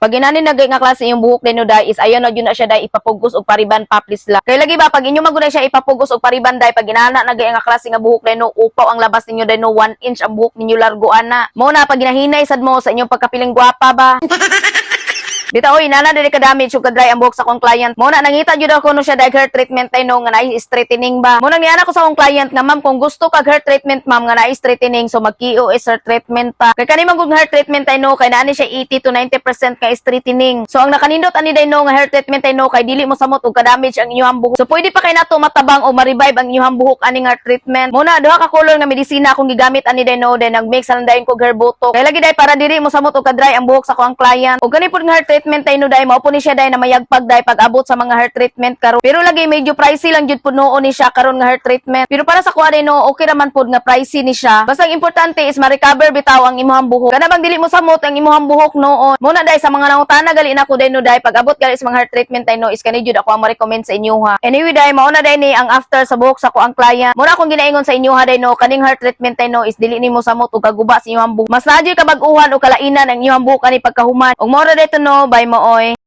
Pag inani na nga klase yung buhok day no day is ayaw na jud na siya day ipapugos og pariban pa, please lang. Kay lagi ba, pag inyo maguna siya ipapugos og pariban day, pag inana na nga klase nga buhok day no, upaw ang labas ninyo day no, 1 inch ang buhok ninyo largo ana. Mo na pag ginahinay sad mo sa inyong pagkapiling gwapa ba. Bitaw oy, nana dili ka damage ug ka-dry ang buhok sa akong client. Mo na nangita jud ako no siya dahil hair treatment ay no nga naay straightening ba. Mo nang niana ko sa akong client nga, "Ma'am, kung gusto kag hair treatment, ma'am, nga naay straightening, so mag KOS hair treatment ta." Kay kani man gud hair treatment ay no kay naa ni siya 80 to 90% ka straightening. So ang nakanindot ani day no nga hair treatment ay no kay dili mo samot og ka-damage ang inyong buhok. So pwede pa kay nato matabang o ma-revive ang inyong buhok ani nga treatment. Mo na duha ka color nga medisina akong gigamit ani day no, then nag-mix lang dayon ko hair botox. Kay lagi day para dili mo samot og ka-dry ang buhok sa akong client. Og kani pud nga hair treatment ay no day mao po ni siya day na mayagpag day pag abot sa mga hair treatment karon. Pero lagi medyo pricey lang jud pud noon ni siya karon nga hair treatment. Pero para sa kuha day no, okay raman pud nga pricey ni siya. Basta ang importante is ma-recover bitaw ang imong buhok. Kana bang dili mo samot ang imong buhok noon. Mo na day sa mga nangutana gali nako day no day pag abot gali sa mga hair treatment ay no is kani jud ako ang ma-recommend sa inyo ha. Anyway day, mao na day ni ang after sa buhok sa ko ang client. Mo na akong ginaingon sa inyo ha day no, kaning hair treatment ay no is dili nimo samot og kaguba sa inyong buhok. Mas naa gyud kabag-uhan o kalainan ang inyong buhok ani pagkahuman. Ug mao ra day to no, bye mo oy.